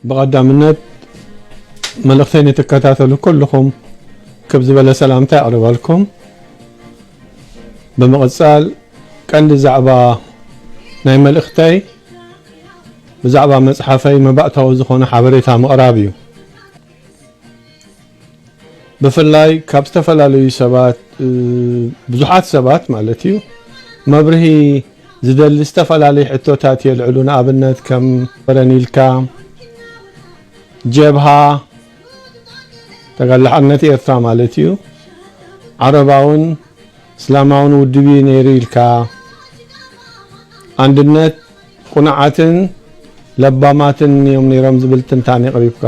ብቐዳምነት መልእኽተይ ንትከታተሉ ኩልኹም ክብ ዝበለ ሰላምታ የቕርበልኩም። ብምቕጻል ቀንዲ ዛዕባ ናይ መልእኽተይ ብዛዕባ መጽሓፈይ መባእታዊ ዝኾነ ሓበሬታ ምቕራብ እዩ። ብፍላይ ካብ ዝተፈላለዩ ሰባት፣ እ፣ ብዙሓት ሰባት ማለት እዩ፣ መብርሂ ዝደሊ ዝተፈላለዩ ሕቶታት የልዕሉ። ንኣብነት ከም በረን ኢልካ፣ ጀብሃ፣ ተጋድሎ ሓርነት ኤርትራ ማለት እዩ፣ ዓረባውን እስላማውን ውድብ እዩ ነይሩ ኢልካ፣ ኣንድነት ቁኑዓትን ለባማትን እዮም ነይሮም ዝብል ትንታኔ ኣቕሪብካ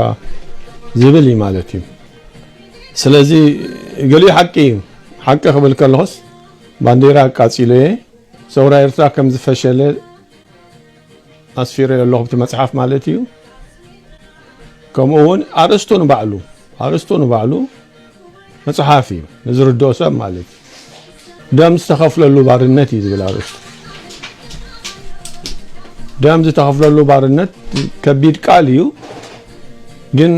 ዝብል እዩ ማለት እዩ። ስለዚ ገሊኡ ሓቂ እዩ። ሓቂ ክብል ከለኹስ ባንዴራ ኣቃጺለ እየ። ሰውራ ኤርትራ ከም ዝፈሸለ ኣስፊረዮ ኣለኹ ኣብቲ መጽሓፍ ማለት እዩ። ከምኡ እውን ኣርእስቱ ንባዕሉ፣ ኣርእስቱ ንባዕሉ መጽሓፍ እዩ፣ ንዝርድኦ ሰብ ማለት እዩ። ደም ዝተኸፍለሉ ባርነት እዩ ዝብል ኣርእስቱ። ደም ዝተኸፍለሉ ባርነት ከቢድ ቃል እዩ፣ ግን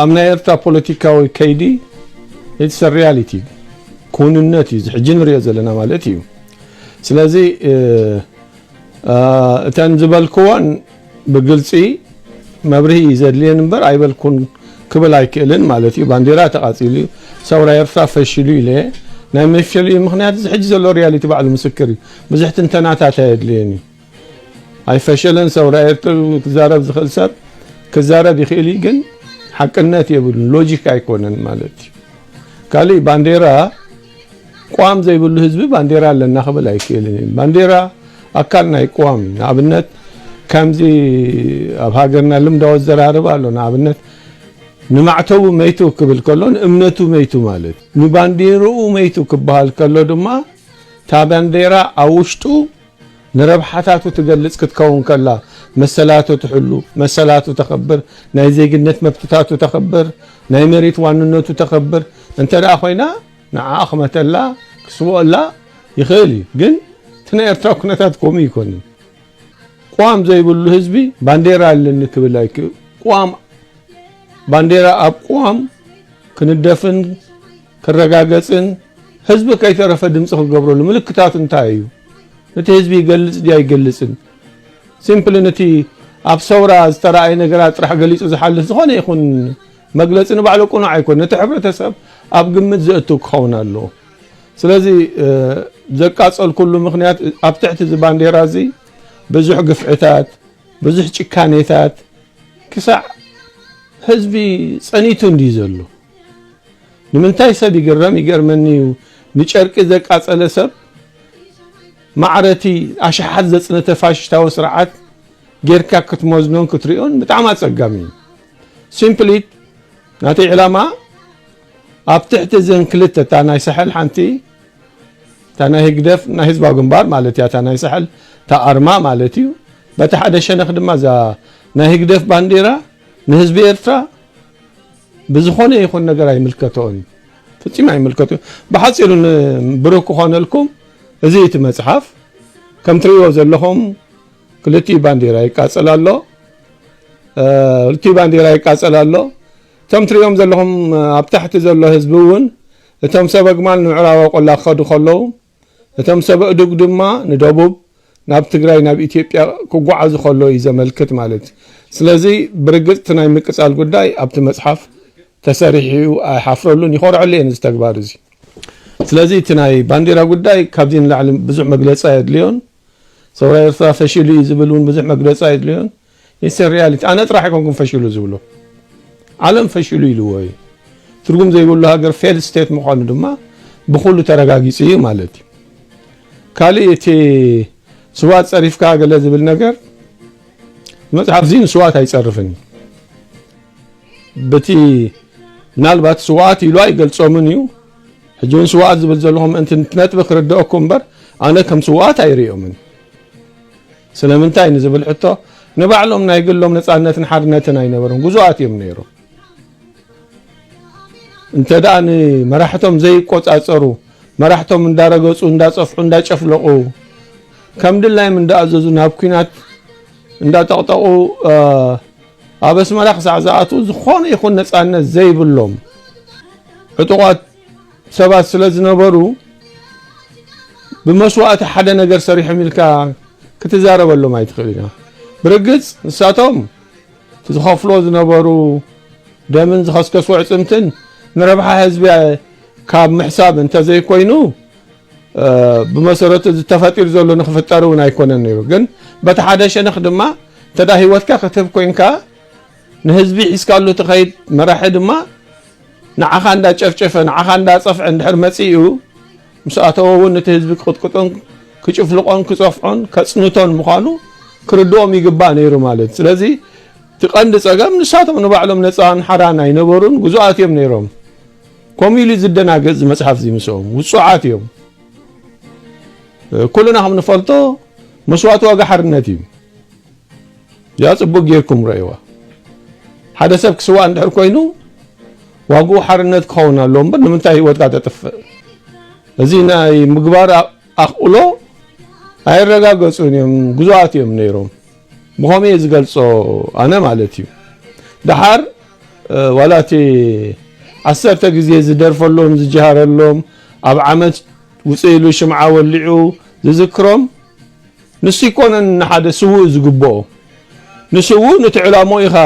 ኣብ ናይ ኤርትራ ፖለቲካዊ ከይዲ it's a reality፣ ክውንነት እዩ፣ እዚ ሕጂ ንሪኦ ዘለና ማለት እዩ። ስለዚ፣ እ፣ እ፣ እተን ዝበልክወን ብግልጺ መብርሂ እዩ ዘድልየን እምበር ኣይበልኩን ክብል ኣይክእልን ማለት እዩ። ባንዴራ ተቓጺሉ እዩ፣ ሰውራ ኤርትራ ፈሺሉ ኢለ። ናይ መፍሸሊኡ ምኽንያት እዚ ሕጂ ዘሎ ሪያሊቲ ባዕሉ ምስክር እዩ። ብዙሕ ትንተናታት ኣየድልየን እዩ። ኣይፈሸለን ሰውራ ኤርትራ ክዛረብ ዝኽእል ሰብ ክዛረብ ይኽእል እዩ፣ ግን ሓቅነት የብሉን፣ ሎጂክ ኣይኮነን ማለት እዩ። ካሊእ ባንዴራ፣ ቅዋም ዘይብሉ ህዝቢ ባንዴራ ኣለና ክብል ኣይክእልን እዩ። ባንዴራ ኣካል ናይ ቅዋም እዩ። ንኣብነት ከምዚ ኣብ ሃገርና ልምዳዊ ኣዘራርባ ኣሎ። ንኣብነት ንማዕተቡ መይቱ ክብል ከሎ ንእምነቱ መይቱ ማለት እዩ። ንባንዴርኡ መይቱ ክበሃል ከሎ ድማ እታ ባንዴራ ኣብ ውሽጡ ንረብሓታቱ ትገልጽ ክትከውን ከላ፣ መሰላቱ ትሕሉ፣ መሰላቱ ተኸብር፣ ናይ ዜግነት መብትታቱ ተኸብር፣ ናይ መሬት ዋንነቱ ተኸብር እንተ ደኣ ኮይና፣ ንዓኣ ክመተላ፣ ክስውኣላ ይኽእል እዩ። ግን እቲ ናይ ኤርትራ ኩነታት ከምኡ ኣይኮነን። ቅዋም ዘይብሉ ህዝቢ ባንዴራ ኣለኒ ክብል ኣይክ-፣ ቅዋም፣ ባንዴራ ኣብ ቅዋም ክንደፍን ክረጋገጽን ህዝቢ ከይተረፈ ድምጺ ክገብረሉ ምልክታቱ እንታይ እዩ? ነቲ ህዝቢ ይገልጽ ድዩ ኣይገልጽን? ሲምፕሊ ነቲ ኣብ ሰውራ ዝተረኣየ ነገራት ጥራሕ ገሊጹ ዝሓልፍ ዝኾነ ይኹን መግለጺ ንባዕሉ ቅኑዕ ኣይኮን። ነቲ ሕብረተሰብ ኣብ ግምት ዘእቱ ክኸውን ኣለዎ። ስለዚ፣ እ፣ ዘቃጸልኩሉ ምኽንያት ኣብ ትሕቲ እዚ ባንዴራ እዚ ብዙሕ ግፍዕታት፣ ብዙሕ ጭካኔታት ክሳዕ ህዝቢ ጸኒቱ እንድዩ ዘሎ። ንምንታይ ሰብ ይግረም? ይገርመኒ እዩ። ንጨርቂ ዘቃጸለ ሰብ ማዕረቲ ኣሽሓት ዘጽነተ ፋሽስታዊ ስርዓት ጌርካ ክትመዝኖን ክትሪኦን ብጣዕሚ ኣጸጋሚ እዩ። ሲምፕሊ ናተይ ዕላማ ኣብ ትሕቲ እዘን ክልተ፣ እታ ናይ ሳሕል ሓንቲ፣ እታ ናይ ህግደፍ፣ ናይ ህዝባዊ ግንባር ማለት እያ፣ እታ ናይ ሳሕል እታ ኣርማ ማለት እዩ። በቲ ሓደ ሸነኽ ድማ እዛ ናይ ህግደፍ ባንዴራ ንህዝቢ ኤርትራ ብዝኾነ ይኹን ነገር ኣይምልከቶን እዩ። ፍጺም ኣይምልከቶ። ብሓጺሩ ን-፣ ብሩህ ክኾነልኩም፣ እዚ እቲ መጽሓፍ ከም ትርእይዎ ዘለኹም ክልቲኡ ባንዴራ ይቃጸል ኣሎ። እ፣ ክልቲኡ ባንዴራ ይቃጸል ኣሎ። እቶም ትርእዮም ዘለኹም፣ እ፣ ኣብ ታሕቲ ዘሎ ህዝቢ እውን፣ እቶም ሰብ ኣግማል ንምዕራባዊ ቆላ ክኸዱ ከለዉ፣ እቶም ሰብ ኣእዱግ ድማ ንደቡብ፣ ናብ ትግራይ፣ ናብ ኢትዮጵያ ክጓዓዙ ከለዉ እዩ ዘመልክት ማለት እዩ። ስለዚ ብርግጽ እቲ ናይ ምቅጻል ጉዳይ ኣብቲ መጽሓፍ ተሰሪሑ እዩ፣ ኣይሓፍረሉን፣ ይኾርዐሉ እየ ነዚ ተግባር እዚ። ስለዚ እቲ ናይ ባንዴራ ጉዳይ ካብዚ ንላዕሊ ብዙሕ መግለጺ ኣየድልዮን። ሰውራ ኤርትራ ፈሺሉ እዩ ዝብል እውን ብዙሕ መግለጺ ኣየድልዮን። It's a reality። ኣነ ጥራሕ ኣይኮንኩን ፈሺሉ ዝብሎ። ዓለም ፈሺሉ ኢልዎ እዩ። ትርጉም ዘይብሉ ሃገር ፌል ስቴት ምዃኑ ድማ ብኹሉ ተረጋጊጹ እዩ ማለት እዩ። ካልእ እቲ ስዋት ጸሪፍካ ገለ ዝብል ነገር፣ መጽሓፍ እዚ ንስዋት ኣይጸርፍን እዩ። በቲ ምናልባት ስውኣት ኢሉ ኣይገልጾምን እዩ። ሕጂ እውን ስውኣት ዝብል ዘለኹ ምእንቲ ነጥቢ ክርድአኩም እምበር፣ ኣነ ከም ስውኣት ኣይርእዮምን። ስለምንታይ ንዝብል ሕቶ፣ ንባዕሎም ናይ ግሎም ነጻነትን ሓርነትን ኣይነበሮም፣ ግዙኣት እዮም ነይሮም። እንተ ደኣ ንመራሕቶም ዘይቆጻጸሩ፣ መራሕቶም እንዳረገጹ፣ እንዳጸፍዑ፣ እንዳጨፍለቑ፣ ከም ድላዮም እንዳኣዘዙ፣ ናብ ኲናት እንዳጠቕጠቑ፣ እ፣ ኣብ ኣስመራ ክሳዕ ዝኣትዉ ዝኾነ ይኹን ነጻነት ዘይብሎም ዕጡቓት ሰባት ስለ ዝነበሩ፣ ብመስዋእቲ ሓደ ነገር ሰሪሖም ኢልካ ክትዛረበሎም ኣይትኽእል ኢና። ብርግጽ ንሳቶም እቲ ዝኸፍሎ ዝነበሩ ደምን ዝኸስከስዎ ዕጽምትን ንረብሓ ህዝቢ ካብ ምሕሳብ እንተዘይኮይኑ፣ እ፣ ብመሰረቱ እዚ ተፈጢሩ ዘሎ ንክፍጠር እውን ኣይኮነን ነይሩ። ግን በቲ ሓደ ሸነኽ ድማ እንተ ደኣ ህይወትካ ክትህብ ኮይንካ፣ ንህዝቢ ሒዝካሉ ትኸይድ መራሒ ድማ ንዓኻ እንዳጨፍጨፈ፣ ንዓኻ እንዳጸፍዐ እንድሕር መጺኡ፣ ምስ ኣተወ እውን ነቲ ህዝቢ ክቕጥቅጦን ክጭፍልቖን ክጸፍዖን ከጽንቶን ምዃኑ ክርድኦም ይግባእ ነይሩ ማለት። ስለዚ እቲ ቀንዲ ጸገም ንሳቶም ንባዕሎም ነጻን ሓራን ኣይነበሩን፣ ግዙኣት እዮም ነይሮም። ከምኡ ኢሉ ዝደናገጽ እዚ መጽሓፍ እዚ ምስኦም ውጹዓት እዮም። ኩልና ከም ንፈልጦ መስዋእቲ ዋጋ ሓርነት እዩ። እዚኣ ጽቡቅ ጌርኩም ረእይዋ። ሓደ ሰብ ክስዋእ እንድሕር ኮይኑ ዋግኡ ሓርነት ክኸውን ኣለዎ እምበር ንምንታይ ህይወትካ ተጥፍእ? እዚ ናይ ምግባር ኣ-፣ ኣኽእሎ ኣየረጋገጹን እዮም፣ ግዙኣት እዮም ነይሮም። ብኸመይ እየ ዝገልጾ ኣነ ማለት እዩ። ደሓር፣ እ፣ ዋላ እቲ ዓሰርተ ግዜ ዝደርፈሎም፣ ዝጀሃረሎም፣ ኣብ ዓመት ውጽእ ኢሉ ሽምዓ ወሊዑ ዝዝክሮም፣ ንሱ ይኮነን ንሓደ ስዉእ ዝግብኦ። ንስዉእ ነቲ ዕላምኡ ኢኻ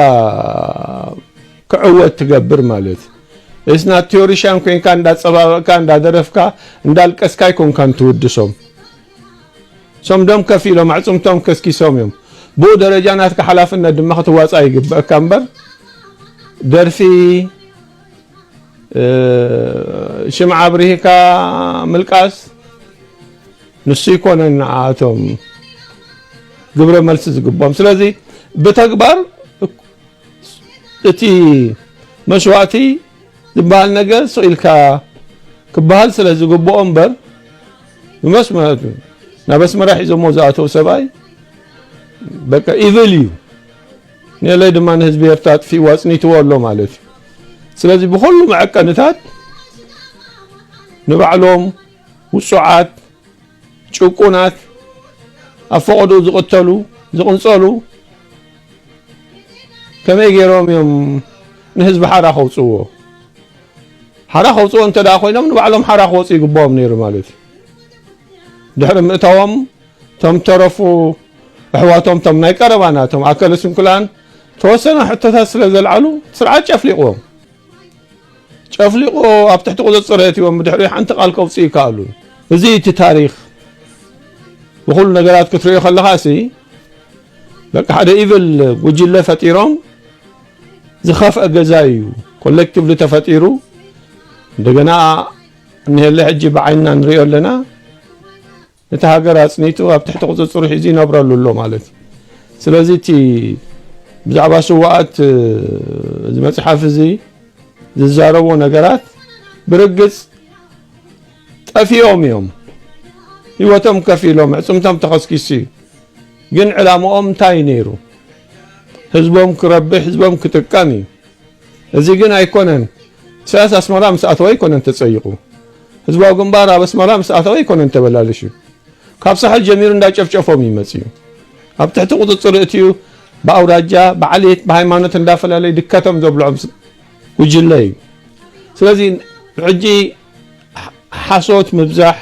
ክዕወት ትገብር ማለት። It's not theory-ሻን ኮይንካ እንዳጸባበቕካ፣ እንዳደረፍካ፣ እንዳልቀስካ ኣይኮንካን ትውድሶም። እሶም ደም ከፊሎም፣ ኣዕጽምቶም ከስኪሶም እዮም። ብኡ ደረጃ ናትካ ሓላፍነት ድማ ክትዋጻእ ይግበኣካ እምበር፣ ደርፊ፣ እ፣ ሽምዓ ኣብሪህካ ምልቃስ፣ ንሱ ይኮነን ንዓኣቶም ግብረ መልሲ ዝግብኦም። ስለዚ ብተግባር እቲ መስዋእቲ ዝበሃል ነገር ስቕ ኢልካ ክበሃል ስለ ዝግብኦ እምበር፣ ብመስመ-፣ ናብ ኣስመራ ሒዞሞ ዝኣተው ሰብኣይ በቃ ኢቭል እዩ። ንኤለይ ድማ ንህዝቢ ኤርትራ ኣጥፊእዎ ኣጽኒትዎ ኣሎ ማለት እዩ። ስለዚ ብኹሉ መዐቀንታት ንባዕሎም ውጹዓት፣ ጭቁናት፣ ኣብ ፈቐዶኡ ዝቕተሉ፣ ዝቕንጸሉ፣ ከመይ ገይሮም እዮም ንህዝቢ ሓራ ከውጽእዎ? ሓራ ከውጽእዎ እንተ ደኣ ኮይኖም፣ ንባዕሎም ሓራ ክወጹ ይግብኦም ነይሩ ማለት እዩ። ድሕሪ ምእታዎም፣ እቶም ተረፉ ኣሕዋቶም፣ እቶም ናይ ቀረባና፣ እቶም ኣካለ ስንኩላን፣ ተወሰነ ሕቶታት ስለ ዘልዓሉ፣ ስርዓት ጨፍሊቕዎም። ጨፍሊቑ ኣብ ትሕቲ ቁጽጽር የእትዎም፣ ብድሕሪኡ ሓንቲ ቃል ከውጽኡ ይከኣሉ። እዚ እቲ ታሪኽ። ብኹሉ ነገራት ክትርእዮ ከለኻ ሲ፣ በቃ ሓደ ኢቭል ጉጅለ ፈጢሮም ዝኸፍአ ገዛ እዩ ኮሌክቲቭሊ ተፈጢሩ። እንደገና እንሄለ ሕጂ ብዓይንና ንሪኦ ኣለና። ነቲ ሃገር ኣጽኒቱ ኣብ ትሕቲ ቁጽጽሩ ሒዙ ይነብረሉ ኣሎ ማለት እዩ። ስለዚ እቲ ብዛዕባ ስውኣት፣ እ፣ እዚ መጽሓፍ እዚ ዝዛረቦ ነገራት ብርግጽ ጠፊኦም እዮም። ህይወቶም ከፊሎም፣ ኣዕጽምቶም ተኸስኪሱ እዩ። ግን ዕላምኦም እንታይ እዩ ነይሩ? ህዝቦም ክረብሕ፣ ህዝቦም ክጥቀም እዩ። እዚ ግን ኣይኮነን። ኢሳያስ ኣስመራ ምስ ኣተወ ኣይኮነን ተጸይቑ። ህዝባዊ ግንባር ኣብ ኣስመራ ምስ ኣተወ ኣይኮነን ተበላልሹ። ካብ ሳሕል ጀሚሩ እንዳጨፍጨፎም እዩ መጺኡ። ኣብ ትሕቲ ቁጽጽር እትዩ ብኣውራጃ፣ ብዓሌት፣ ብሃይማኖት እንዳፈላለዩ ድከቶም ዘብልዖም ስ-፣ ጉጅለ እዩ። ስለዚ ሕጂ ሓ-፣ ሓሶት ምብዛሕ፣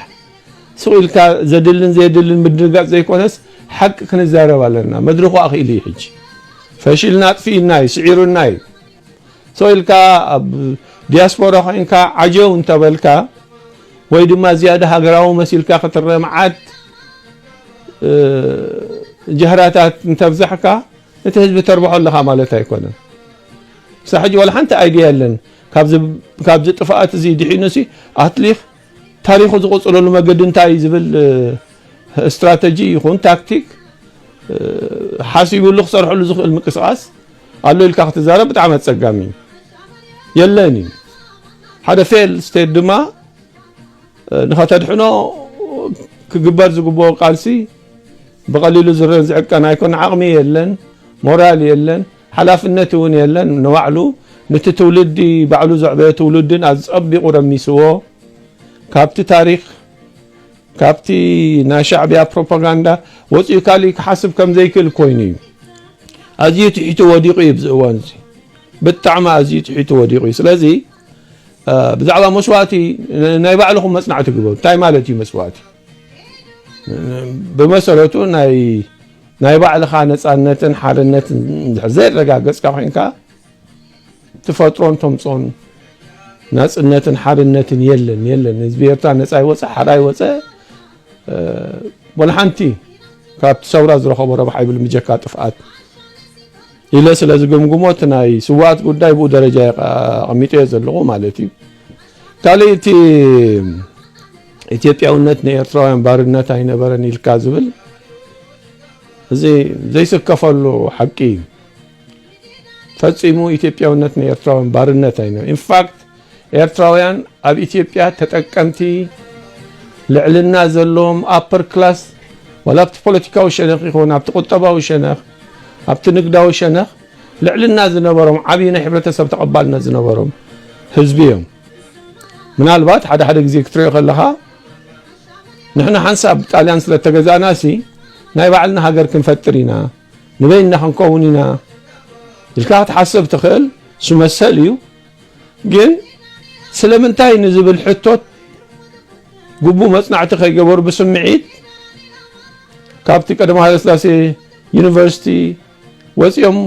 ስቕ ኢልካ ዘድልን ዘየድልን ምድንጋጽ ዘይኮነስ፣ ሓቂ ክንዛረብ ኣለና። መድረኹ ኣኽኢሉ እዩ ሕጂ። ፈሺልና ኣጥፊእና እዩ፣ ስዒሩና እዩ። ስቕ ኢልካ ኣብ ዲያስፖራ ኮይንካ ዓጀው እንተበልካ፣ ወይ ድማ ዝያዳ ሃገራዊ መሲልካ ክትረአ መዓት፣ እ፣ ጀህራታት እንተብዛሕካ፣ ነቲ ህዝቢ ተርብሖ ኣለኻ ማለት ኣይኮነን። ክሳብ ሕጂ ዋላ ሓንቲ ኣይድያ የለን። ካብዚ፣ ካብዚ ጥፍኣት እዚ ድሒኑሲ ኣትሊኽ ታሪኹ ዝቕጽለሉ መገዲ እንታይ እዩ ዝብል፣ እ፣ ስትራተጂ ይኹን ታክቲክ፣ እ፣ ሓሲቡሉ ክሰርሐሉ ዝኽእል ምንቅስቓስ ኣሎ ኢልካ ክትዛረብ ብጣዕሚ ኣጸጋሚ እዩ። የለን እዩ። ሓደ ፌል ስቴት ድማ ንኸተድሕኖ ክግበር ዝግብኦ ቃልሲ ብቐሊሉ ዝረን ዝዕቀን ኣይኮን። ዓቕሚ የለን፣ ሞራል የለን፣ ሓላፍነት እውን የለን። ንባዕሉ ነቲ ትውልዲ፣ ባዕሉ ዘዕበዮ ትውልድን ኣጸቢቑ ረሚስዎ። ካብቲ ታሪኽ፣ ካብቲ ናይ ሻዕብያ ፕሮፓጋንዳ ወጺኡ ካልእ ክሓስብ ከም ዘይክእል ኮይኑ እዩ። ኣዝዩ ትሒቱ ወዲቑ እዩ። ኣብዚ እዋን እዚ ብጣዕሚ ኣዝዩ ትሒቱ ወዲቑ እዩ። ስለዚ ብዛዕባ መስዋእቲ ናይ ባዕልኹም መጽናዕቲ ግበሩ። እንታይ ማለት እዩ መስዋእቲ? ብመሰረቱ ናይ ናይ ባዕልኻ ነጻነትን ሓርነትን እንድሕር ዘየረጋገጽካ ኮይንካ፣ ትፈጥሮን ተምጾን ናጽነትን ሓርነትን የለን፣ የለን። ህዝቢ ኤርትራ ነጻ ይወጸ፣ ሓራ ይወጸ፣ ወላ ሓንቲ ካብቲ ሰውራ ዝረኸቦ ረብሓ ይብል ምጀካ ጥፍኣት ኢለ ስለ ዝግምግሞ፣ እቲ ናይ ስውኣት ጉዳይ ብኡ ደረጃ ኣቐሚጠዮ ዘለኹ ማለት እዩ። ካልእ እቲ ኢትዮጵያውነት ንኤርትራውያን ባርነት ኣይነበረን ኢልካ ዝብል፣ እዚ ዘይስከፈሉ ሓቂ እዩ። ፈጺሙ ኢትዮጵያውነት ንኤርትራውያን ባርነት ኣይነበረን። ኢንፋክት ኤርትራውያን ኣብ ኢትዮጵያ ተጠቀምቲ፣ ልዕልና ዘለዎም፣ ኣፐር ክላስ፣ ዋላ ኣብቲ ፖለቲካዊ ሸነኽ ይኹን ኣብቲ ቁጠባዊ ሸነኽ፣ ኣብቲ ንግዳዊ ሸነኽ ልዕልና ዝነበሮም፣ ዓብዪ ናይ ሕብረተሰብ ተቐባልነት ዝነበሮም ህዝቢ እዮም። ምናልባት ሓደ ሓደ ግዜ ክትሪኦ ከለኻ፣ ንሕና ሓንሳብ ጣልያን ስለ እተገዛእናሲ ናይ ባዕልና ሃገር ክንፈጥር ኢና፣ ንበይንና ክንከውን ኢና ኢልካ ክትሓስብ ትኽእል፣ እሱ መሰል እዩ። ግን ስለምንታይ ንዝብል ሕቶት ግቡእ መጽናዕቲ ከይገበሩ ብስምዒት ካብቲ ቀዳማዊ ሃይለስላሴ ዩኒቨርሲቲ ወጺኦም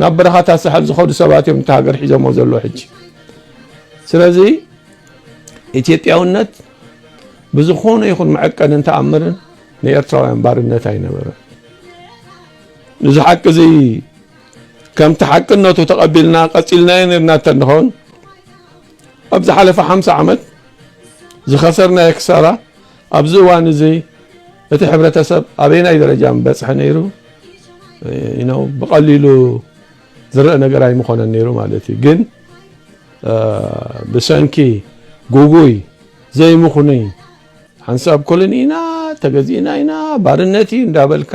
ናብ በረኻታት ሳሕል ዝኸዱ ሰባት እዮም እታ ሃገር ሒዞሞ ዘለዉ ሕጂ። ስለዚ ኢትዮጵያውነት ብዝኾነ ይኹን መዐቀንን ተኣምርን ንኤርትራውያን ባርነት ኣይነበረን። እዚ ሓቂ እዚ ከምቲ ሓቅነቱ ተቐቢልና ቀጺልናዮ ነርና እንተንኸውን፣ ኣብ ዝሓለፈ ሓምሳ ዓመት ዝኸሰርናዮ ክሳራ፣ ኣብዚ እዋን እዚ እቲ ሕብረተሰብ ኣበየናይ ደረጃ ምበጽሐ ነይሩ? You know፣ ብቐሊሉ ዝረአ ነገር ኣይምኾነን ነይሩ ማለት እዩ። ግን ብሰንኪ ጉጉይ ዘይምኹኑይ ሓንሳብ ኮሎኒ ኢና፣ ተገዚእና ኢና፣ ባርነት እዩ እንዳበልካ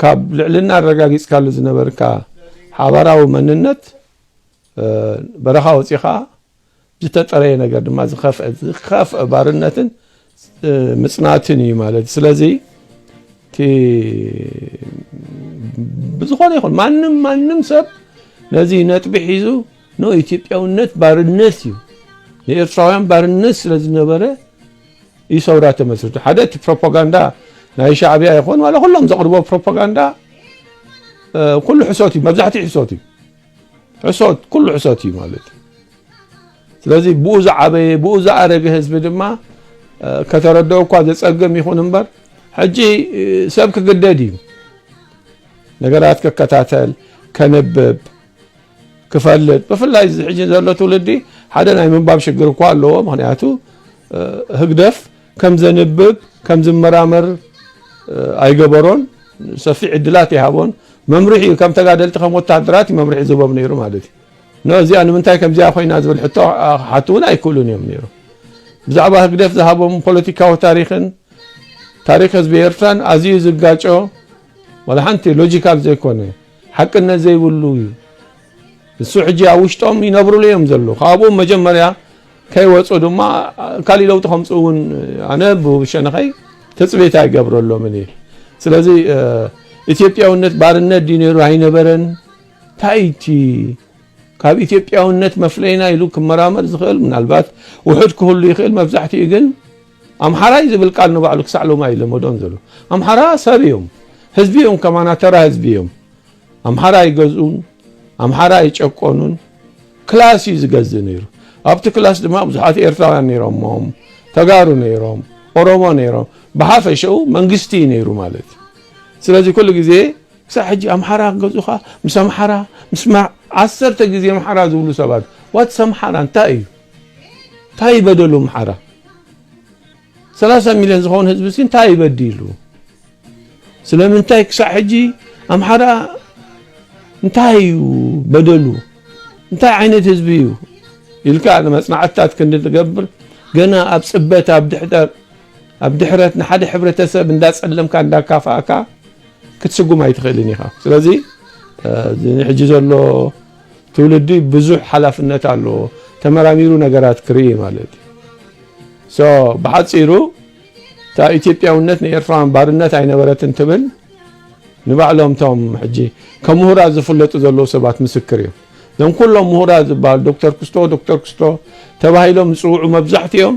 ካብ ልዕልና ኣረጋጊጽካሉ ዝነበርካ ሓባራዊ መንነት በረኻ ወጺኻ ዝተጠረየ ነገር ድማ ዝኸፍአ ዝኸፍአ ባርነትን ምጽናትን እዩ ማለት እዩ። ስለዚ እቲ ብዝኾነ ይኹን ማንም ማንም ሰብ ነዚ ነጥቢ ሒዙ፣ ኖ፣ ኢትዮጵያውነት ባርነት እዩ፣ ንኤርትራውያን ባርነት ስለ ዝነበረ እዩ ሰውራ ተመስሪቱ። ሓደ እቲ ፕሮፓጋንዳ ናይ ሻዕብያ ይኹን ዋላ ኩሎም ዘቕርቦ ፕሮፓጋንዳ ኩሉ ሕሶት እዩ፣ መብዛሕትኡ ሕሶት እዩ። ሕሶት፣ ኩሉ ሕሶት እዩ ማለት እዩ። ስለዚ ብኡ ዝዓበየ ብኡ ዝኣረገ ህዝቢ ድማ ከተረድኦ እኳ ዘጸግም ይኹን እምበር፣ ሕጂ ሰብ ክግደድ እዩ ነገራት ክከታተል፣ ከንብብ፣ ክፈልጥ። ብፍላይ እዚ ሕጂ ዘሎ ትውልዲ ሓደ ናይ ምንባብ ሽግር እኳ ኣለዎ። ምኽንያቱ ህግደፍ ከም ዘንብብ ከም ዝመራመር ኣይገበሮን፣ ሰፊሕ ዕድላት ይሃቦን። መምርሒ እዩ፣ ከም ተጋደልቲ ከም ወታደራት እዩ መምርሒ ዝህቦም ነይሩ ማለት እዩ። ኖ እዚኣ ንምንታይ ከምዚኣ ኮይና ዝብል ሕቶ ክሓቱ እውን ኣይክእሉን እዮም ነይሩ። ብዛዕባ ህግደፍ ዝሃቦም ፖለቲካዊ ታሪኽን ታሪኽ ህዝቢ ኤርትራን ኣዝዩ ዝጋጮ፣ ዋላ ሓንቲ ሎጂካል ዘይኮነ፣ ሓቅነት ዘይብሉ እዩ። እሱ ሕጂ ኣብ ውሽጦም ይነብሩሉ እዮም ዘለዉ። ካብኡ መጀመርያ ከይወፁ ድማ ካልእ ለውጢ ከምፅኡ እውን ኣነ ብሸነኸይ ትፅቢት ኣይገብረሎምን እየ። ስለዚ ኢትዮጵያውነት ባርነት ድዩ ነይሩ ኣይነበረን? እንታይ እቲ ካብ ኢትዮጵያውነት መፍለይና ኢሉ ክመራመር ዝኽእል ምናልባት ውሑድ ክህሉ ይኽእል፣ መብዛሕትኡ ግን ኣምሓራይ ዝብል ቃል ንባዕሉ ክሳዕ ሎሚ ኣይለመዶን ዘሎ። ኣምሓራ ሰብ እዮም፣ ህዝቢ እዮም፣ ከማና ተራ ህዝቢ እዮም። ኣምሓራ ኣይገዝኡን፣ ኣምሓራ ኣይጨቆኑን። ክላስ እዩ ዝገዝእ ነይሩ። ኣብቲ ክላስ ድማ ብዙሓት ኤርትራውያን ነይሮሞም፣ ተጋሩ ነይሮም፣ ኦሮሞ ነይሮም። ብሓፈሽኡ መንግስቲ እዩ ነይሩ ማለት እዩ። ስለዚ ኩሉ ግዜ ክሳብ ሕጂ ኣምሓራ ክገዝኡኻ፣ ምስ ኣምሓራ ምስማዕ፣ ዓሰርተ ግዜ ኣምሓራ ዝብሉ ሰባት። ዋትስ ኣምሓራ? እንታይ እዩ? እንታይ በደሉ ኣምሓራ? ሰላሳ ሚልዮን ዝኸውን ህዝቢ ሲ እንታይ በዲሉ? ስለምንታይ ክሳዕ ሕጂ ኣምሓራ እንታይ እዩ በደሉ? እንታይ ዓይነት ህዝቢ እዩ ኢልካ ንመጽናዕትታት ክንዲ ትገብር፣ ገና ኣብ ጽበት፣ ኣብ ድሕደር፣ ኣብ ድሕረት ንሓደ ሕብረተሰብ እንዳጸለምካ እንዳካፋእካ ክትስጉም ኣይትኽእልን ኢኻ። ስለዚ እዚ ሕጂ ዘሎ ትውልዲ ብዙሕ ሓላፍነት ኣለዎ። ተመራሚሩ ነገራት ክርኢ ማለት እዩ። ሶ ብሓጺሩ እታ ኢትዮጵያውነት ንኤርትራውያን ባርነት ኣይነበረትን ትብል ንባዕሎም እቶም ሕጂ ከም ምሁራት ዝፍለጡ ዘለዉ ሰባት ምስክር እዮም። እዞም ኩሎም ምሁራት ዝበሃሉ ዶክተር ክስቶ፣ ዶክተር ክስቶ ተባሂሎም ዝጽውዑ መብዛሕትኦም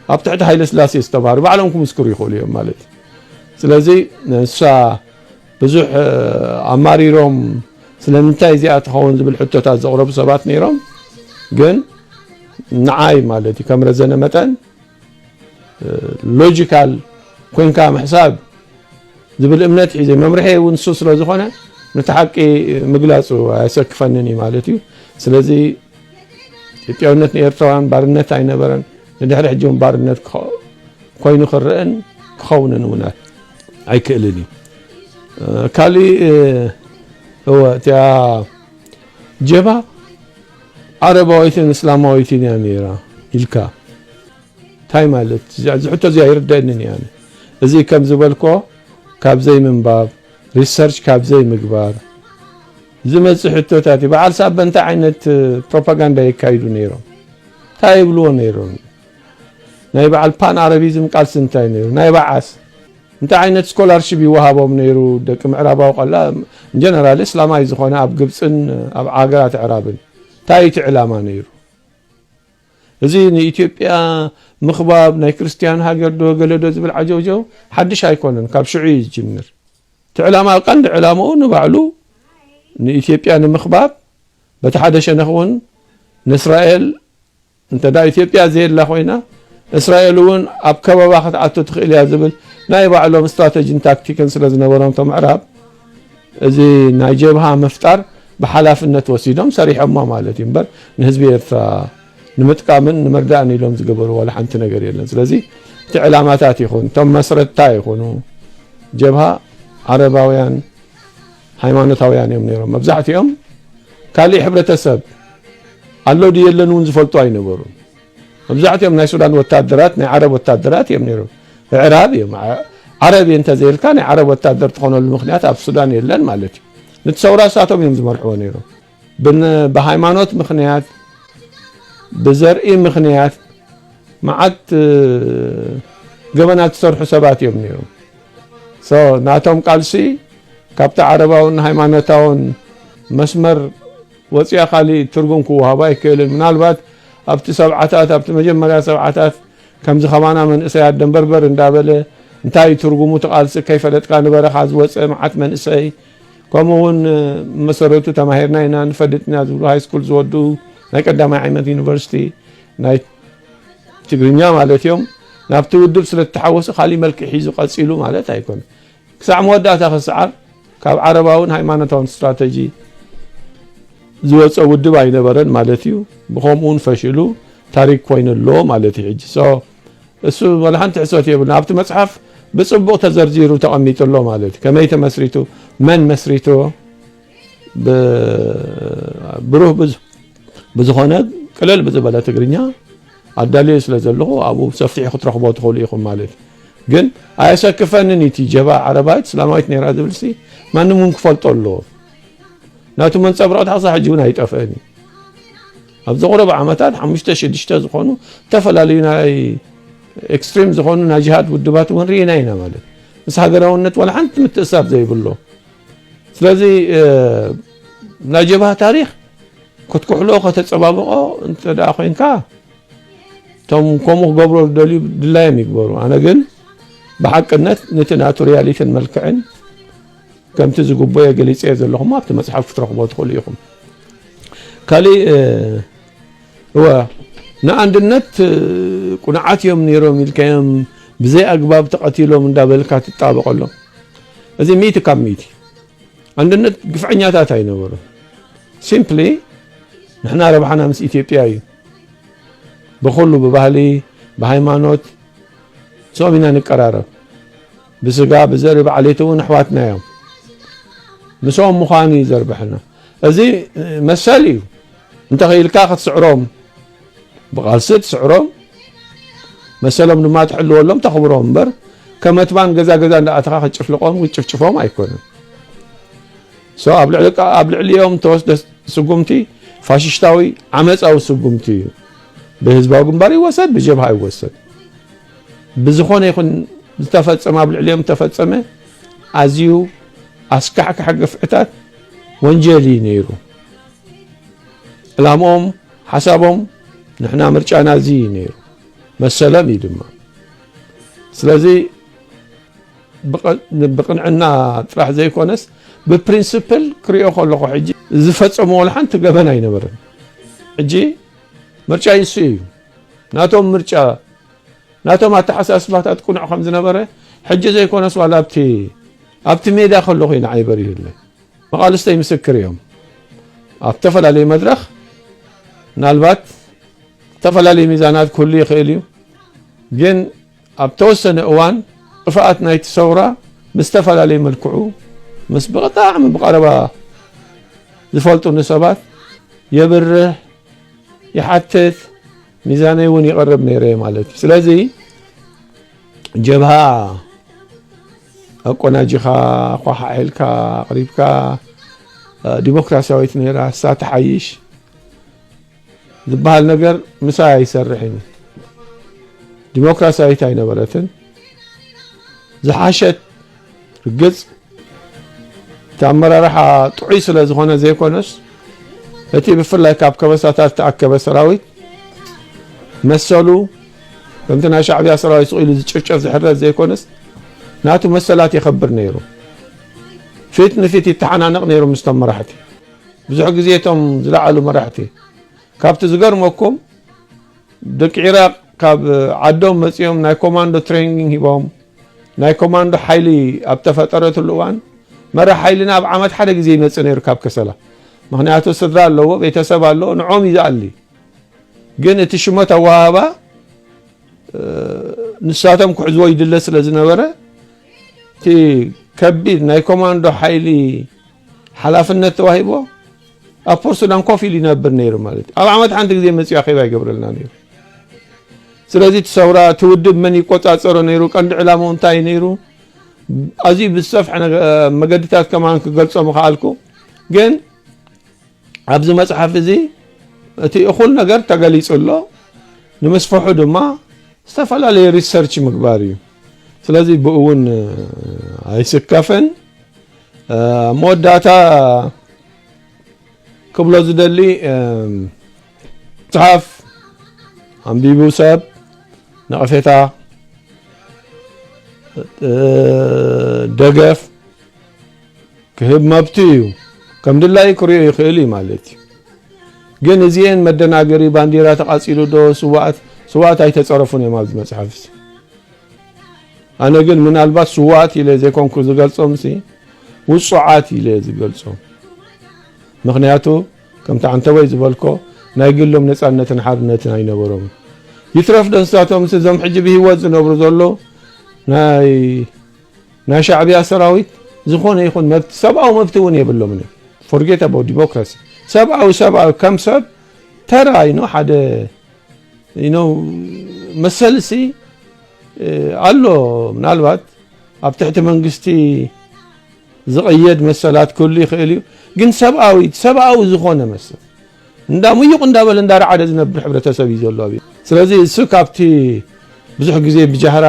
ኣብ ትሕቲ ሃይለ ስላሴ ዝተማሃሩ ባዕሎም ክምስክሩ ይኽእሉ እዮም ማለት እዩ። ስለዚ ንሳ ብዙሕ፣ እ፣ ኣማሪሮም ስለምንታይ እዚኣ ትኸውን ዝብል ሕቶታት ዘቕረቡ ሰባት ነይሮም። ግን ንዓይ ማለት እዩ ከም ረዘነ መጠን፣ እ፣ ሎጂካል ኮንካ ምሕሳብ ዝብል እምነት ሒዘ መምርሒ እውን እሱ ስለ ዝኾነ ነቲ ሓቂ ምግላጹ ኣየሰክፈንን እዩ ማለት እዩ። ስለዚ ኢትዮጵያውነት ንኤርትራውያን ባርነት ኣይነበረን። ንድሕሪ ሕጂ እውን ባርነት ክኸ-፣ ኮይኑ ክረአን ክኸውንን እውን ኣይክእልን እዩ። እ፣ ካሊእ፣ እ፣ እወ፣ እቲኣ ጀብሃ ዓረባዊትን እስላማዊትን እያ ነይራ ኢልካ እንታይ ማለት? እዚ፣ እዚ ሕቶ እዚ ኣይርደአንን እየ ኣነ። እዚ ከም ዝበልኮ ካብ ዘይምንባብ፣ ሪሰርች ካብ ዘይምግባር ዝመጽእ ሕቶታት እዩ። በዓል ሳበ እንታይ ዓይነት ፕሮፓጋንዳ የካይዱ ነይሮም? እንታይ ይብልዎ ነይሮም? ናይ በዓል ፓን ኣረቢዝም ቃልሲ እንታይ ነይሩ? ናይ በዓስ እንታይ ዓይነት ስኮላርሺፕ ይወሃቦም ነይሩ? ደቂ ምዕራባዊ ቀላ፣ ጀነራል እስላማይ ዝኾነ ኣብ ግብፅን ኣብ ሃገራት ኣዕራብን እንታይ እቲ ዕላማ ነይሩ? እዚ ንኢትዮጵያ ምኽባብ ናይ ክርስትያን ሃገር ዶ ገለ ዶ ዝብል ዓጀውጀው ሓድሽ ኣይኮነን፣ ካብ ሽዑ እዩ ዝጅምር። እቲ ዕላማ፣ ቀንዲ ዕላምኡ ንባዕሉ ንኢትዮጵያ ንምኽባብ፣ በቲ ሓደ ሸነኽ እውን ንእስራኤል፣ እንተ ደኣ ኢትዮጵያ ዘየላ ኮይና፣ እስራኤል እውን ኣብ ከበባ ክትኣቱ ትኽእል እያ ዝብል ናይ ባዕሎም ስትራተጂን ታክቲክን ስለ ዝነበሮም፣ እቶም ምዕራብ፣ እዚ ናይ ጀብሃ ምፍጣር ብሓላፍነት ወሲዶም ሰሪሖሞ ማለት እዩ እምበር፣ ንህዝቢ ኤርትራ ንምጥቃምን ንምርዳእን ኢሎም ዝገበሩ ዋላ ሓንቲ ነገር የለን። ስለዚ እቲ ዕላማታት ይኹን፣ እቶም መስረትታ ይኹኑ፣ ጀብሃ ዓረባውያን ሃይማኖታውያን እዮም ነይሮም። መብዛሕትኦም ካሊእ ሕብረተሰብ ኣሎ ድዩ የለን እውን ዝፈልጡ ኣይነበሩን። መብዛሕትኦም ናይ ሱዳን ወታደራት፣ ናይ ዓረብ ወታደራት እዮም ነይሮም። ኣዕራብ እዮም። ዓ-፣ ዓረብ እየ እንተዘይልካ ናይ ዓረብ ወታደር ትኾነሉ ምኽንያት ኣብ ሱዳን የለን ማለት እዩ። ነቲ ሰውራ እሳቶም እዮም ዝመርሕዎ ነይሮም። ብን-፣ ብሃይማኖት ምኽንያት፣ ብዘርኢ ምኽንያት መዓት፣ እ፣ ገበናት ዝሰርሑ ሰባት እዮም ነይሮም። ሶ፣ ናቶም ቃልሲ ካብቲ ዓረባውን ሃይማኖታውን መስመር ወፂኣ ካሊእ ትርጉም ክወሃቦ ኣይክእልን። ምናልባት ኣብቲ ሰብዓታት፣ ኣብቲ መጀመርያ ሰብዓታት ከምዚ ከማና መንእሰያት ደንበርበር እንዳበለ እንታይ እዩ ትርጉሙ እቲ ቃልሲ ከይፈለጥካ ንበረኻ ዝወፀ መዓት መንእሰይ፣ ከምኡ እውን መሰረቱ ተማሂርና ኢና ንፈልጥ ኢና ዝብሉ ሃይ ስኩል ዝወድኡ ናይ ቀዳማይ ዓይነት ዩኒቨርሲቲ ናይ ትግርኛ ማለት እዮም። ናብቲ ውድብ ስለ ዝተሓወሱ ካሊእ መልክዕ ሒዙ ቀፂሉ ማለት ኣይኮነን። ክሳዕ መወዳእታ ክሰዓር ካብ ዓረባውን ሃይማኖታውን ስትራተጂ ዝወፀ ውድብ ኣይነበረን ማለት እዩ። ብኸምኡ እውን ፈሽሉ ታሪክ ኮይኑ ኣሎ ማለት እዩ። ሕጂ ሶ እሱ ወላ ሓንቲ ሕሶት የብሉን። ኣብቲ መፅሓፍ ብፅቡቕ ተዘርዚሩ ተቐሚጡ ኣሎ ማለት እዩ። ከመይ ተመስሪቱ፣ መን መስሪትዎ፣ ብ-፣ ብሩህ ብዝ-፣ ብዝኾነ ቅልል ብዝበለ ትግርኛ ኣዳልዮ ስለ ዘለኹ ኣብኡ ሰፊሑ ክትረኽቦ ትኽእሉ ኢኹም ማለት እዩ። ግን ኣየሰክፈንን እቲ ጀብሃ ዓረባዊት እስላማዊት ነይራ ዝብል ሲ ማንም እውን ክፈልጦ ኣለዎ። ናቱ መንጸብረቕታ ክሳብ ሕጂ እውን ኣይጠፍአን እዩ። ኣብዚ ቁሩብ ዓመታት ሓሙሽተ ሽዱሽተ ዝኾኑ ዝተፈላለዩ ናይ ኤክስትሪም ዝኾኑ ናይ ጅሃድ ውድባት እውን ርኢና ኢና ማለት ምስ ሃገራውነት ዋላ ሓንቲ ምትእሳር ዘይብሎ። ስለዚ፣ እ፣ ናይ ጀብሃ ታሪኽ ክትኩሕሎ ከተጸባብቖ እንተ ደኣ ኮይንካ፣ እቶም ከምኡ ክገብሮ ዝደልዩ ድላዮም ይግበሩ። ኣነ ግን ብሓቅነት ነቲ ናቱ ሪያሊቲን መልክዕን ከምቲ ዝግበዮ ገሊጸዮ ዘለኹ ኣብቲ መጽሓፍ ክትረኽቦ ትኽእሉ ኢኹም። ካሊእ፣ እ፣ እወ፣ ንኣንድነት፣ እ፣ ቁኑዓት እዮም ነይሮም ኢልካዮም ብዘይ ኣግባብ ተቐቲሎም እንዳበልካ ትጣበቐሎም። እዚ ሚእቲ ካብ ሚእቲ። ኣንድነት ግፍዐኛታት ኣይነበሩን። ሲምፕሊ ንሕና ረብሓና ምስ ኢትዮጵያ እዩ። ብኹሉ፣ ብባህሊ፣ ብሃይማኖት፣ ምስኦም ኢና ንቀራረብ። ብስጋ፣ ብዘርኢ፣ ብዓሌት እውን ኣሕዋትና እዮም። ምስኦም ምዃን እዩ ዘርብሐና። እዚ መሰል እዩ። እንተኽኢልካ ክትስዕሮም፣ ብቓልሲ ትስዕሮም፣ መሰሎም ድማ ትሕልወሎም፣ ተኽብሮም እምበር፣ ከመትባን ገዛ ገዛ እንዳኣተኻ ክትጭፍልቖም፣ ክትጭፍጭፎም ኣይኮነን። ሶ ኣብ ልዕሊ ቃ-፣ ኣብ ልዕሊኦም ተወስደ ስጉምቲ ፋሽስታዊ ዓመጻዊ ስጉምቲ እዩ። ብህዝባዊ ግንባር ይወሰድ፣ ብጀብሃ ይወሰድ። ብዝኾነ ይኹን ዝተፈጸመ፣ ኣብ ልዕሊኦም ዝተፈጸመ ኣዝዩ ኣስካሕካሒ ግፍዕታት ወንጀል እዩ ነይሩ። ዕላምኦም፣ ሓሳቦም፣ ንሕና ምርጫና እዚ እዩ ነይሩ። መሰሎም እዩ ድማ። ስለዚ ብቐ-፣ ብቕንዕና ጥራሕ ዘይኮነስ፣ ብፕሪንስፕል ክሪኦ ከለኹ፣ ሕጂ ዝፈጸምዎ ወላ ሓንቲ ገበን ኣይነበረን። ሕጂ ምርጫ ይሱ እዩ። ናቶም ምርጫ፣ ናቶም ኣተሓሳስባታት ቅኑዕ ከም ዝነበረ፣ ሕጂ ዘይኮነስ ዋላ ኣብቲ፣ ኣብቲ ሜዳ ከለኹ ኢና ዓይበር ይህለ። መቓልስተይ ምስክር እዮም። ኣብ ተፈላለየ መድረኽ ምናልባት ተፈላለየ ሚዛናት ክህሉ ይኽእል እዩ። ግን ኣብ ተወሰነ እዋን ጥፍኣት ናይቲ ሰውራ ብዝተፈላለየ መልክዑ ምስ ብጣዕሚ ብቐረባ ዝፈልጡኒ ሰባት የብርህ፣ ይሓትት፣ ሚዛነይ እውን ይቐርብ ነይረ ማለት እዩ። ስለዚ ጀብሃ ኣቆናጂኻ፣ ኳሓሒልካ ኣቕሪብካ፣ ዲሞክራሲያዊት ነይራ፣ እሳ ትሓይሽ ዝበሃል ነገር ምሳይ ኣይሰርሕን እዩ። ዲሞክራሲያዊት ኣይነበረትን። ዝሓሸት ርግጽ እቲ ኣመራርሓ ጥዑይ ስለ ዝኾነ ዘይኮነስ፣ እቲ ብፍላይ ካብ ከበሳታት ዝተኣከበ ሰራዊት መሰሉ ከምቲ ናይ ሻዕብያ ሰራዊት ስቕ ኢሉ ዝጭፍጨፍ ዝሕረድ ዘይኮነስ፣ ናቱ መሰላት የኸብር ነይሩ። ፊት ንፊት ይተሓናነቕ ነይሩ ምስቶም መራሕቲ። ብዙሕ ግዜ እቶም ዝለዓሉ መራሕቲ፣ ካብቲ ዝገርመኩም፣ ደቂ ዒራቕ ካብ ዓዶም መጺኦም ናይ ኮማንዶ ትሬኒንግ ሂቦም፣ ናይ ኮማንዶ ሓይሊ ኣብ ተፈጠረትሉ እዋን፣ መራሕ ሓይልና ኣብ ዓመት ሓደ ግዜ ይመጽእ ነይሩ ካብ ከሰላ። ምኽንያቱ ስድራ ኣለዎ፣ ቤተሰብ ኣለዎ፣ ንዖም እዩ ዝኣሊ። ግን እቲ ሽመት ኣወሃህባ፣ እ፣ ንሳቶም ክሕዝዎ ይድለ ስለ ዝነበረ፣ እቲ ከቢድ ናይ ኮማንዶ ሓይሊ ሓላፍነት ተዋሂቦ፣ ኣብ ፖርት ሱዳን ኮፍ ኢሉ ይነብር ነይሩ ማለት እዩ። ኣብ ዓመት ሓንቲ ግዜ መጺኡ ኣኼባ ይገብረልና ነይሩ። ስለዚ እቲ ሰውራ፣ እቲ ውድብ መን ይቆጻጸሮ ነይሩ፣ ቀንዲ ዕላምኡ እንታይ ነይሩ፣ ኣዝዩ ብዝሰፍሐ ነገ-፣ መገድታት ከማን ክገልጾ ምኸኣልኩ። ግን ኣብዚ መጽሓፍ እዚ እቲ እኹል ነገር ተገሊጹ ኣሎ። ንምስፍሑ ድማ ዝተፈላለየ ሪሰርች ምግባር እዩ። ስለዚ ብኡ እውን ኣይስከፍን። ኣብ መወዳእታ ክብሎ ዝደሊ፣ እም፣ መጽሓፍ ኣንቢቡ ሰብ ነቐፌታ፣ እ፣ ደገፍ ክህብ መብቱ እዩ። ከም ድላዩ ክሪኦ ይኽእል እዩ ማለት እዩ። ግን እዚኤን መደናገሪ፣ ባንዲራ ተቓጺሉ ዶ፣ ስዋኣት፣ ስዋኣት ኣይተጸረፉን እዮም ኣብዚ መጽሓፍ እዚ። ኣነ ግን ምናልባት ስዋኣት ኢለ ዘይኮንኩ ዝገልጾምሲ፣ ውጹዓት ኢለ ዝገልጾም። ምኽንያቱ ከምቲ ዓንተቦይ ዝበልኮ፣ ናይ ግሎም ነጻነትን ሓርነትን ኣይነበሮምን። ይትረፍ ዶ ንሳቶምሲ፣ እዞም ሕጂ ብህይወት ዝነብሩ ዘለዉ ናይ፣ ናይ ሻዕብያ ሰራዊት ዝኾነ ይኹን መብት፣ ሰብኣዊ መብት እውን የብሎምን እዮም። Forget about democracy። ሰብኣዊ፣ ሰብኣዊ ከም ሰብ ተራ፣ you know፣ ሓደ፣ you know፣ መሰልሲ፣ እ፣ ኣሎ። ምናልባት ኣብ ትሕቲ መንግስቲ ዝቕየድ መሰላት ክህሉ ይኽእል እዩ። ግን ሰብኣዊ፣ ሰብኣዊ ዝኾነ መሰል፣ እንዳ ምዩቕ እንዳበለ እንዳረዓደ ዝነብር ሕብረተሰብ እዩ ዘሎ ኣብ። ስለዚ እሱ ካብቲ ብዙሕ ግዜ ብጃህራ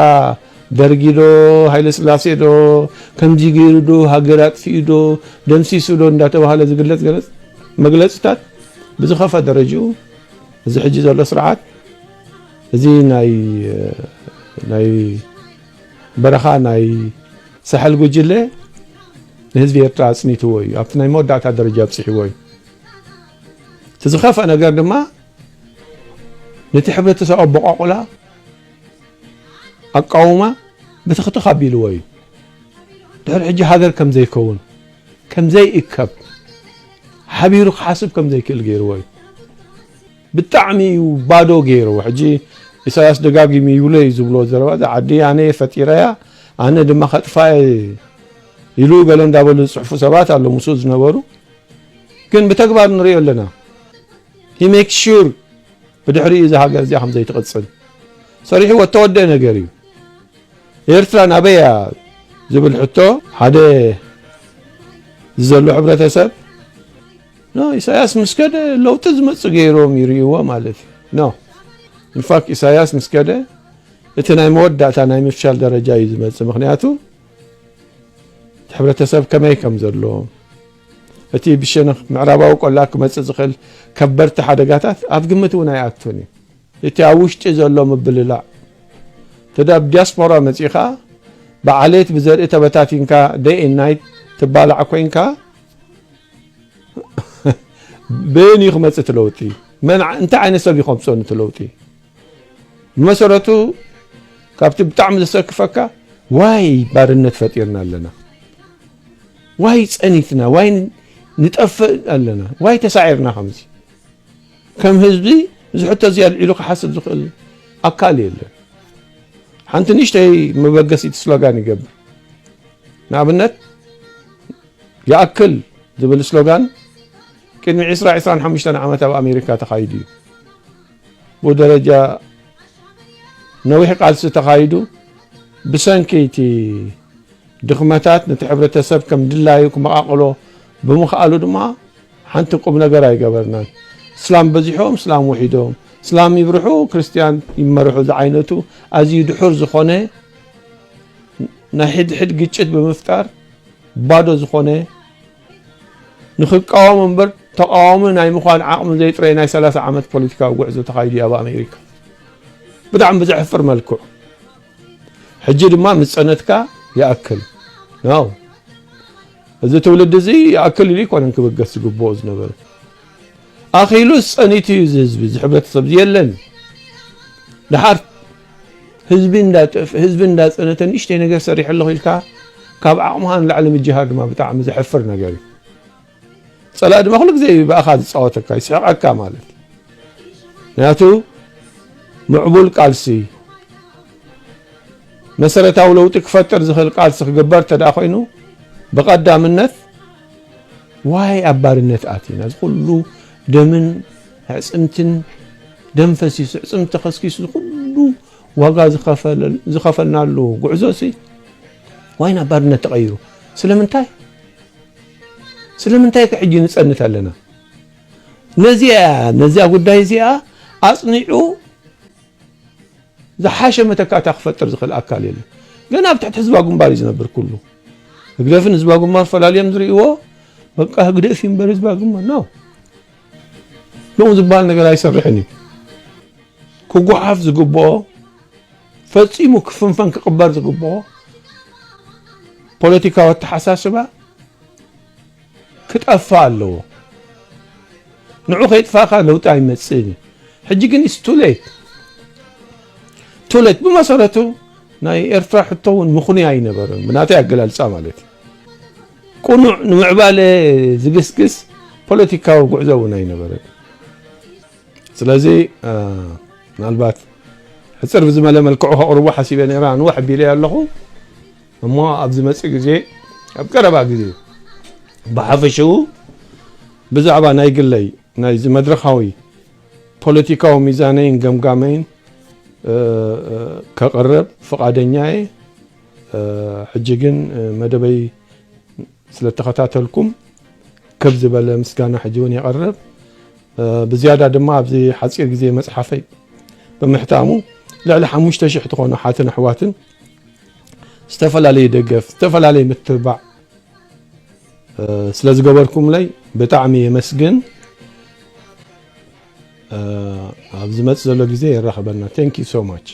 ደርጊ ዶ፣ ሃይለ ስላሴ ዶ፣ ከምዚ ገይሩ ዶ፣ ሃገር ኣጥፊኡ ዶ፣ ደምሲሱ ዶ እንዳተባሃለ ዝግለጽ ገለጽ-፣ መግለጽታት ብዝኸፈ ደረጅኡ እዚ ሕጂ ዘሎ ስርዓት፣ እዚ ናይ፣ ናይ በረኻ ናይ ሳሕል ጉጅለ ንህዝቢ ኤርትራ ኣጽኒትዎ እዩ። ኣብቲ ናይ መወዳእታ ደረጃ ኣብጺሕዎ እዩ። እቲ ዝኸፍአ ነገር ድማ ነቲ ሕብረተሰብ ኣቦቋቑላ፣ ኣቃውማ ብትኽትኽ ኣቢልዎ እዩ። ድሕሪ ሕጂ ሃገር ከም ዘይከውን፣ ከም ዘይእከብ፣ ሓቢሩ ክሓስብ ከም ዘይክእል ገይርዎ እዩ። ብጣዕሚ እዩ ባዶ ገይርዎ። ሕጂ ኢሳያስ ደጋጊሙ ይብሎ እዩ ዝብሎ ዘረባ፣ እዛ ዓዲ ኣነ እየ ፈጢረያ፣ ኣነ ድማ ከጥፋ እየ ኢሉ ገለ እንዳበሉ ዝጽሕፉ ሰባት ኣለዉ፣ ምስኡ ዝነበሩ። ግን ብተግባር ንሪኦ ኣለና። He make sure ብድሕሪኡ እዛ ሃገር እዚኣ ከም ዘይትቕጽል ሰሪሕዎ እተወደአ ነገር እዩ። ኤርትራ ናበይ እያ ዝብል ሕቶ፣ ሓደ ዘሎ ሕብረተሰብ፣ ኖ፣ ኢሳያስ ምስ ከደ ለውጢ ዝመጽእ ገይሮም ይርእይዎ ማለት እዩ። ኖ። In fact፣ ኢሳያስ ምስ ከደ እቲ ናይ መወዳእታ ናይ ምፍሻል ደረጃ እዩ ዝመጽእ። ምኽንያቱ እቲ ሕብረተሰብ ከመይ ከም ዘሎ፣ እቲ ብሸነኽ ምዕራባዊ ቆላ ክመጽእ ዝኽእል ከበድቲ ሓደጋታት ኣብ ግምት እውን ኣይኣቱን እዩ። እቲ ኣብ ውሽጢ ዘሎ ምብልላዕ፣ እቲ ኣብ ዲያስፖራ መጺኻ ብዓሌት ብዘርኢ ተበታቲንካ፣ day and night ትባላዕ ኮይንካ፣ ብን እዩ ክመጽእ እቲ ለውጢ? መን ዓ-፣ እንታይ ዓይነት ሰብ እዩ ከምጽኦ እቲ ለውጢ? ብመሰረቱ ካብቲ ብጣዕሚ ዘሰክፈካ፣ ዋይ ባርነት ፈጢርና ኣለና፣ ዋይ ጸኒትና፣ ዋይ ንጠፍእ ኣለና፣ ዋይ ተሳዒርና ከምዚ። ከም ህዝቢ እዚ ሕቶ እዚ ኣልዒሉ ክሓስብ ዝኽእል ኣካል የለን። ሓንቲ ንእሽተይ መበገሲት ስሎጋን ይገብር። ንኣብነት፣ ይኣክል ዝብል ስሎጋን ቅድሚ ዕስራ፣ ዕስራን ሓሙሽተን ዓመት ኣብ ኣሜሪካ ተኻይዱ እዩ። ብኡ ደረጃ ነዊሕ ቃልሲ ተኻይዱ፣ ብሰንኪ እቲ ድኽመታት ነቲ ሕብረተሰብ ከም ድላዩ ክመቓቕሎ ብምኽኣሉ ድማ ሓንቲ ቁም ነገር ኣይገበርናን። እስላም በዚሖም፣ እስላም ውሒዶም፣ እስላም ይብርሑ፣ ክርስትያን ይመርሑ ዝዓይነቱ ኣዝዩ ድሑር ዝኾነ ናይ ሕድሕድ ግጭት ብምፍጣር፣ ባዶ ዝኾነ፣ ንኽቃወም እምበር ተቃዋሚ ናይ ምዃን ዓቕሚ ዘይጥረይ ናይ ሰላሳ ዓመት ፖለቲካዊ ጉዕዞ ተኻይዱ እዩ ኣብ ኣሜሪካ። ብጣዕሚ ብዘሕፍር መልክዑ። ሕጂ ድማ ምስ ጸነትካ ይኣክል። ነው። እዚ ትውልዲ እዚ ይኣክል ኢሉ ኣይኮነን ክብገስ ዝግብኦ ዝነበረ። ኣኺሉስ ጸኒቱ እዩ እዚ ህዝቢ፣ እዚ ሕብረተሰብ እዚ የለን። ደሓር ህዝቢ እንዳጠፍ-፣ ህዝቢ እንዳጸነተ ንእሽተይ ነገር ሰሪሐ ኣለኹ ኢልካ ካብ ዓቕምኻ ንላዕሊ ምጅሃር ድማ ብጣዕሚ ዘሕፍር ነገር እዩ። ጸላኢ ድማ ኩሉ ግዜ እዩ ብኣኻ ዝጻወተካ፣ ይስሕቐካ ማለት እዩ። ምኽንያቱ ምዕቡል ቃልሲ፣ መሰረታዊ ለውጢ ክፈጥር ዝኽእል ቃልሲ ክግበር እንተ ደኣ ኮይኑ፣ ብቐዳምነት ዋይ ኣብ ባርነት ኣቲና፣ እዚ ኩሉ ደምን ኣዕጽምትን፣ ደም ፈሲሱ፣ ኣዕጽምቲ ተኸስኪሱ፣ እዚ ኩሉ ዋጋ ዝኸፈለ-፣ ዝኸፈልናሉ ጉዕዞ ሲ ዋይ ናብ ባርነት ተቐይሩ። ስለምንታይ? ስለምንታይ ከ ሕጂ ንጸንት ኣለና? ነዚኣ፣ ነዚኣ ጉዳይ እዚኣ ኣጽኒዑ ዝሓሸ መተካእታ ክፈጥር ዝኽእል ኣካል የለን። ገና ኣብ ትሕቲ ህዝባዊ ግንባር እዩ ዝነብር ኩሉ። ህግደፍን ህዝባዊ ግንባር ፈላልዮም ዝርእይዎ፣ በቃ ህግደፍ እዩ እምበር ህዝባዊ ግንባር ነው። ከምኡ ዝበሃል ነገር ኣይሰርሕን እዩ። ክጓሓፍ ዝግብኦ፣ ፈጺሙ ክፍንፈን ክቕበር ዝግብኦ ፖለቲካዊ ኣተሓሳስባ ክጠፍእ ኣለዎ። ንዑ ከይጥፋእካ ለውጢ ኣይመጽእን እዩ። ሕጂ ግን it's too late። Too late። ብመሰረቱ ናይ ኤርትራ ሕቶ እውን ምኽኑይ ኣይነበረን፣ ብናተይ ኣገላልጻ ማለት እዩ። ቅኑዕ ንምዕባለ ዝግስግስ ፖለቲካዊ ጉዕዞ እውን ኣይነበረን። ስለዚ፣ እ፣ ምናልባት ሕጽር ብዝመለ መልክዑ ከቕርቦ ሓሲበ ነይረ፣ ኣንውሕ ኣቢለዮ ኣለኹ። እሞ ኣብ ዝመጽእ ግዜ፣ ኣብ ቀረባ ግዜ፣ ብሓፈሽኡ ብዛዕባ ናይ ግለይ፣ ናይዚ መድረኻዊ ፖለቲካዊ ሚዛነይን ገምጋመይን፣ እ፣ እ፣ ከቕርብ ፍቓደኛ እየ። እ፣ ሕጂ ግን፣ እ፣ መደበይ ስለ እተኸታተልኩም ከብ ዝበለ ምስጋና ሕጂ እውን የቐርብ። እ፣ ብዝያዳ ድማ ኣብዚ ሓጺር ግዜ መጽሓፈይ ብምሕታሙ ልዕሊ ሓሙሽተ ሽሕ ዝኾኑ ሓትን ኣሕዋትን ዝተፈላለየ ደገፍ፣ ዝተፈላለየ ምትብባዕ፣ እ፣ ስለ ዝገበርኩምለይ ብጣዕሚ የመስግን። እ፣ ኣብ ዝመጽእ ዘሎ ግዜ የራኽበና። Thank you so much።